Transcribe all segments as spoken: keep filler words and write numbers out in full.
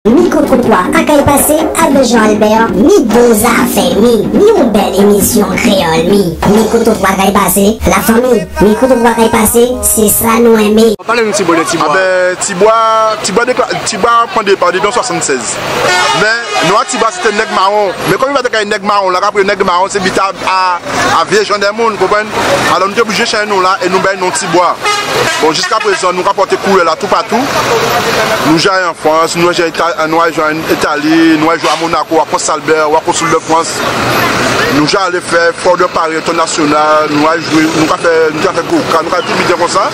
Mikrotrotwa a kay pasé, avè Jean Albert, mi bon zafè, mi, mi on bèl émisyon kréyòl, mi. Mikrotrotwa a kay pasé, lafanmi, Mikrotrotwa a kay pasé, sé sa nou enmé. Palé nou tibwa dè tibwa. Abè, tibwa, tibwa dékla-, tibwa pran dépa dépi an swasann-sèz. Mé non a tibwa sé té nèg mawon. Mé kòm i pa té ka nèg mawon la, ka pran nèg mawon, sé biten a, a vyé jan dè moun, konprann? Alò nou té oblijé chanjé non la é nou ba'y non tibwa. Bon, jiska prézan nou ka pòté koulè-la toupatou. Nou ja ay an Frans, nou ja ay Ita-, nou ja ay an Itali, nou ja ay jwé a Monaco, a Prince Albert, ou a Consul de France. Nou ja alé fè Foire de Paris entènasyonal, nou ja ay jwé, nou ka fè, nou ka fè gwoka, nou ka fè tout biten konsa.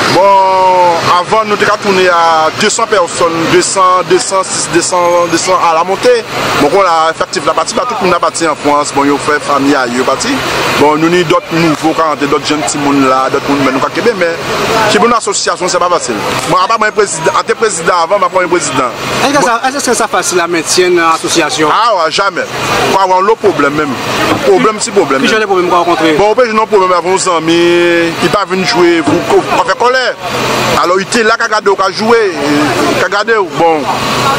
Bon, avan nou té ka tounen a dé san pèsonn, dé san, dé san sis, dé san, dé san a la monté. Bon, kon la, éfèktif-la pati, pa tout moun-la pati an Frans, bon, yo fè fanmi a yo pati. Bon, nou ni dòt nouvo ka rantré, dòt jenn timoun la, dòt moun, mé nou ka kenbé, mé kenbé on asosyasyon, sé pa fasil. Bon, apa mwen prézidan, an té prézidan avan, mé apa mwen prézidan. Èskè sa, èskè sa fasil a mentyen on asosyasyon? A, wè, jamè. Ou ka wè onlo pwoblèm menm. Pwoblèm si pwoblèm menm. Ki jan dè pwoblèm ou ka rankontré? Bon, ou pé jwenn on pwoblèm avè on zanmi, i pa vin jwé, ou, ou, ou ka fè kòlè. Alò, i té la ka gadé'w ka jwé, ka gadé'w. Bon,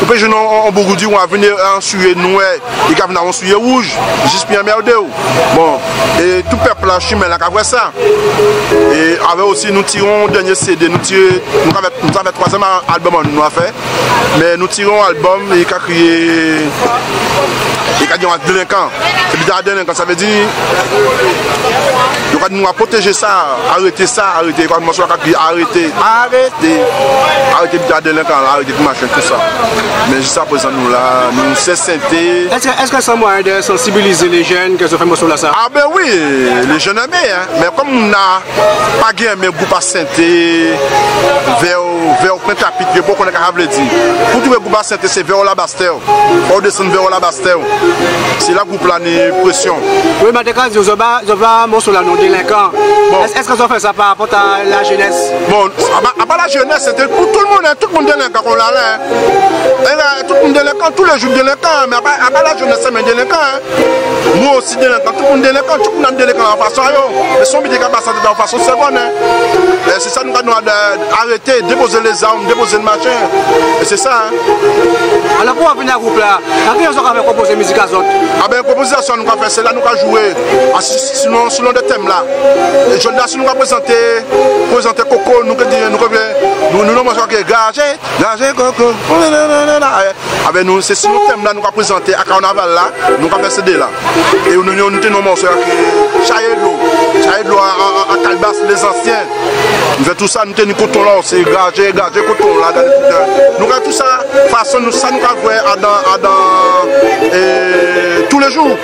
ou pé jwenn on, on, on boug ou di, ou a vin an siré nwè, i ka vin an siré wouj, jis pou anmèdé'w. Bon, é tout pèp-la, chimen-la ka vwè sa. É avè osi, nou tiré on dènyé CD, nou tiré, nou ka fè, nou ka fè twazyèm a-, albòm an nou a fè. Mé nou tiré on albòm, i ka kriyé, i ka di on délenkan. Sé biten a délenkan, sa vlé di, yo ka di nou a pwotéjé sa, arété sa, arété, kon mòso-la ka kriyé arété, arété, arété biten a délenkan-la, arété tout machin, tousa. Mé jiska prézan nou la, nou sé senté. Èskè, èskè sa mwayen dè sansibilizé lé jenn kè zòt fè mòso-lasa? A ben wi, lé jenn enmé, en. Mé kòm nou la pa gen menm gwoup a senté, vè, vè Pwentapit, yo poko konn ka sa vlé di. Pou twouvé gwoup a senté, sé vè Labastè. Fò ou désann vè Labastè. Sé la gwoup-la ni présyon. Wi, mé an té ka di, zòt ba, zòt ba mòso-la non délenkan. Bon. Èskè, èskè zòt fè sa pa rapò a lajénès? Bon, a pa, a pa lajénès, sé pou tout moun, en, tout moun délenkan kon la, la, en. É la, tout moun délenkan, tou lé jou délenkan, mé a pa, a pa lajénès, sé menm délenkan, en. Nou osi délenkan, tout moun délenkan, tout moun an délenkan an fason a yo. Mé sé on biten ka pasé an fason sèvòn, en. É sé sa nou ka, nou a, arété, dépozé lézam, dépozé machin. É sé sa, en. Alò, pou vini a gwoup-la, a ki jan zòt ka fè konpozé mizik a zòt? A ben, konpozisyon nou ka fè, sé la nou ka jwé. A, si, si, silon, silon dé tèm-la. É jòdi-la, si nou ka prézanté, prézanté koko, nou ké di, nou ké, nou, nou, nou, mwen, sa ké gajé, gajé koko. Avè nou, sé silon tèm-la nou ka prézanté a kannaval-la, nou ka fè CD-la. É nou, nou, nou té ni on mòso ki Chayé dlo, Chayé dlo a, a, a, a Kalbas, lé zansyen. Nou fè tousa, nou té ni koton-la osi, gajé, gajé koton-la, gajé tout, en. Nou ka tousa, fason nou, sa nou ka vwè adan, adan, é, tou lé jou.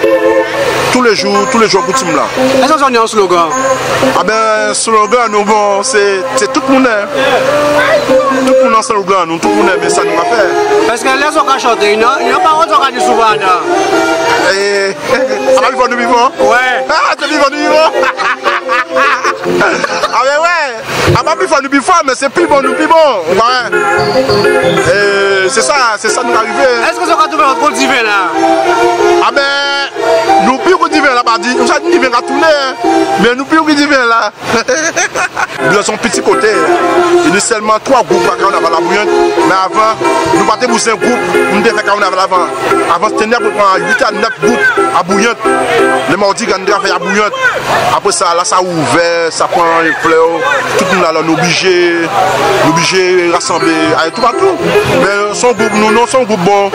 Tou lé jou, tou lé jou koutim-la. Èskè zòt ni on slogan? A ben, slogan nou, bon, sé, sé tout moun, en. Tout moun an slogan nou, tout moun enmé sa nou ka fè. Paskè lè zòt ka chanté, ni, ni on pawòl zòt ka di souvan adan. É, a pa pi fò nou pi fò? Wè. A, sé pi fò nou pi fò. A ben wè. A pa pi fò nou pi fò, mé sé pi bon nou pi bon. Ou konprann? É, sé sa, sé sa nou ka rivé. Èskè zòt ka touvé lòt kou diven-la? A ben, nou pi kou diven-la, pa di, nou sa di diven ka tounen, en. Mé nou pi kou diven-la. Boulyant sé on piti koté. Inisyèlman, twa gwoup a kannaval a Boulyant. Mé avan, nou pa té bizwen gwoup, nou té fè kannaval avan. Avan, té ni apéprè uit a nèf gwoup a Boulyant. Lé mawdi gran travay a Boulyant. Apré sa, la sa ouvè, sa pran anflè. Tout moun alò, nou oblijé, nou oblijé rasanblé, alé toupatou. Mé sé on gwoup, nou, nou sé on gwoup bon.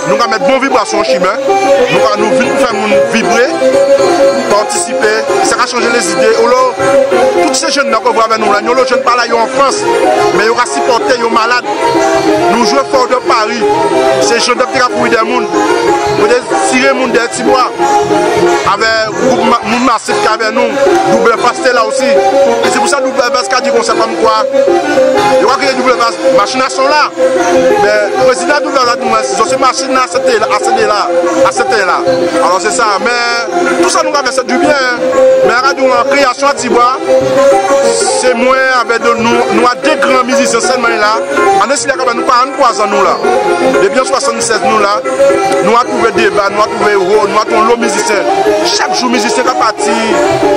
Nou ka mèt bon vibrasyon an chimen. Nou ka, nou vin pou fè moun vibré, patisipé. Sa ka chanjé lé zidé. Olo, tout sé jenn-la ke ou vwè avè nou la, ni onlo jenn pa la, yo an Frans. Mé yo ka sipòté, yo malad. Nou jwé Foire de Paris. Sé Jean Dep té ka kouri dèyè moun. Pou té tiré moun dèyè tibwa. Avè gwoup ma-, moun Masif ki avè nou. Double Face té la osi. É sé pou sa Double Face ka di konsa, kòmkwa yo ka kriyé Double Face, machin-la sé on la. Mé prézidan Double Face la di mwen, si sé machin-la, sé té la, a sé té la, a sé té la. Alò sé sa, mé tousa nou ka fè, sé di byen. Mé a ka di mwen, kréyasyon a tibwa, sé mwen avè dé, nou, nou a dé gran mizisyen sèlman la. An isi la, kanmenm, nou pa an twazan nou la. Dépi an swasann-sèz nou la, nou a touvé Déba, nou a touvé Ro, nou a touvé onlo mizisyen. Chak jou mizisyen ka pati,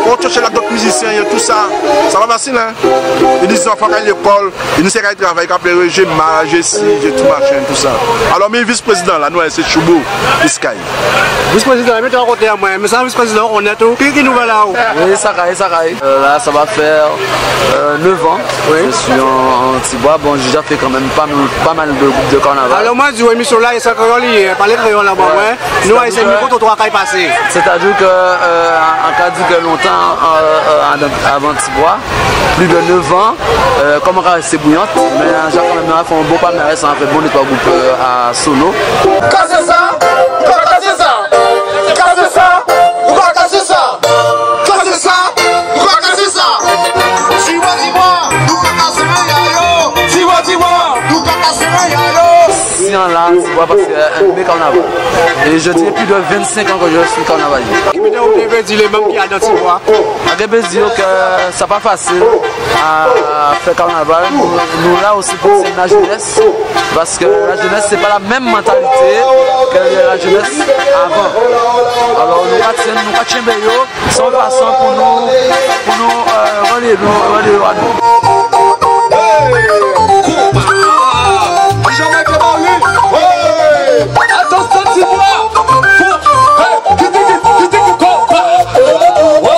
ou tjèché la dòt mizisyen, é tousa. Sa pa fasil, en. É ni zanfan ka lékòl, é ni sé ka travay, ka pléré, j'ai mal, j'ai ci, j'ai tout machin, tout Alò, mi vis-prézidan-la, nou, sé Choubo Iskay. Vis-prézidan, mèt a koté a mwen, mé sa, vis-prézidan, ou konnet ou. Ki, ki nouvel a'w ? Wi, sa kay, sa kay. Euh, là, ça va faire, euh, neuf ans. Wi. Je suis en, en Ti-Bwa. Bon, j'ai déjà fait quand même pas mal, pas mal de groupes de carnaval. Alò, mwen di, wi, émisyon-la, sé an kréyol, li, palé kréyol adan, wi. Nou, sé Ayisien, euh, mikrotrotwa kay pasé. C'est-à-dire que, euh, an ka di ke lontan, euh, euh, adan, adan Ti-Bwa, plus de neuf ans, euh, kon an ka rèsté Bouyant, mé, euh, ja kanmenm, nou la fè an bon palmarès, nou la fè bon dé twa group, euh, a solo. Kasé sa, ou ka kasé sa. Kasé sa, ou ka kasé sa. Kasé sa, ou ka kasé sa. Ti-Bwa, Ti-Bwa, nou ka kasé ren a yo. Ti-Bwa, Ti-Bwa, nou ka kasé ren a yo. Si an la, Ti-Bwa, parce que, euh, mé carnaval. Et je dirais plus de vingt-cinq ans que je suis carnavalier. Ki pé di lé manm ki adan Ti-Bwa ? An ké pé di ke sa pa fasil a fè kannaval. Nou, nou la osi pou sé lajénes, paske lajénes, sé pa la menm mantalité ke lajénes avan. Alò, nou ka tyenn, nou ka tyenbé yo, sé an fason pou nou, pou nou, euh, rèlyé, nou rèlyé yo a nou. Hey! Koupa! Ki jan mwen ké ba ou li? Hey! Atansyon, Ti-Bwa! Hey! Kitiki, kitiki, koupa! Oh!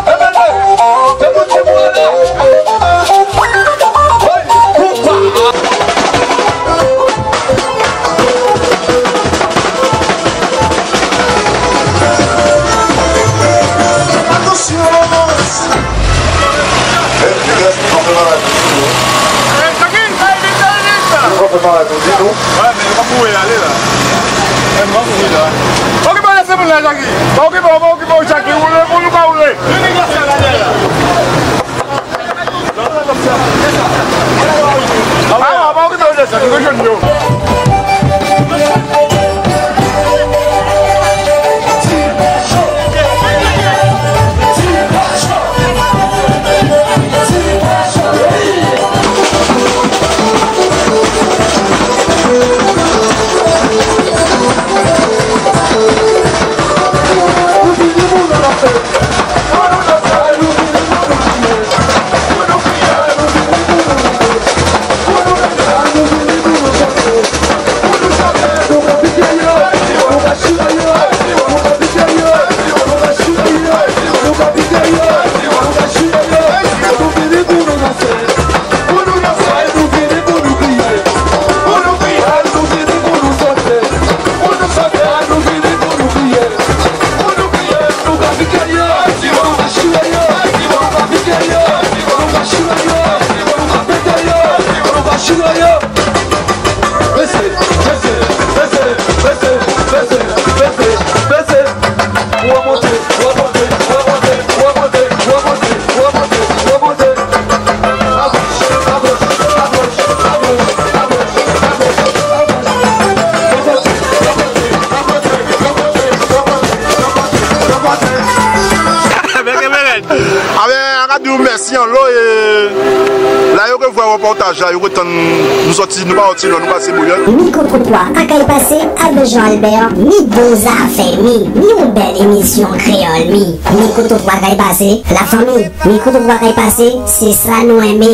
Hey, hey, hey! Fè pou Ti-Bwa la! Hey! Koupa! Atansyon! Eh, lé gars, nou fè malad. Eh, tranquille, vite, vite, vite. Nou fè malad, nou di nou. Ouais, mé nou pa pou alé la. Eh, nou pa pou la. Okipé, lésé moun-la, Jackie. Okipé, okipé, Jackie. Woulé, woulé, woulé. Aben, an ka di'w mèsi anlo, é la yo ké vwè rèpòtaj-la, yo ké tann nou sòti, nou pa sòti lwen, nou pasé Bouyant. Mikrotrotwa a kay pasé, avè Jean Albert, mi bon zafè, mi, mi on bèl émisyon kréyol, mi. Mikrotrotwa a kay pasé, lafanmi, Mikrotrotwa a kay pasé, sé sa nou enmé.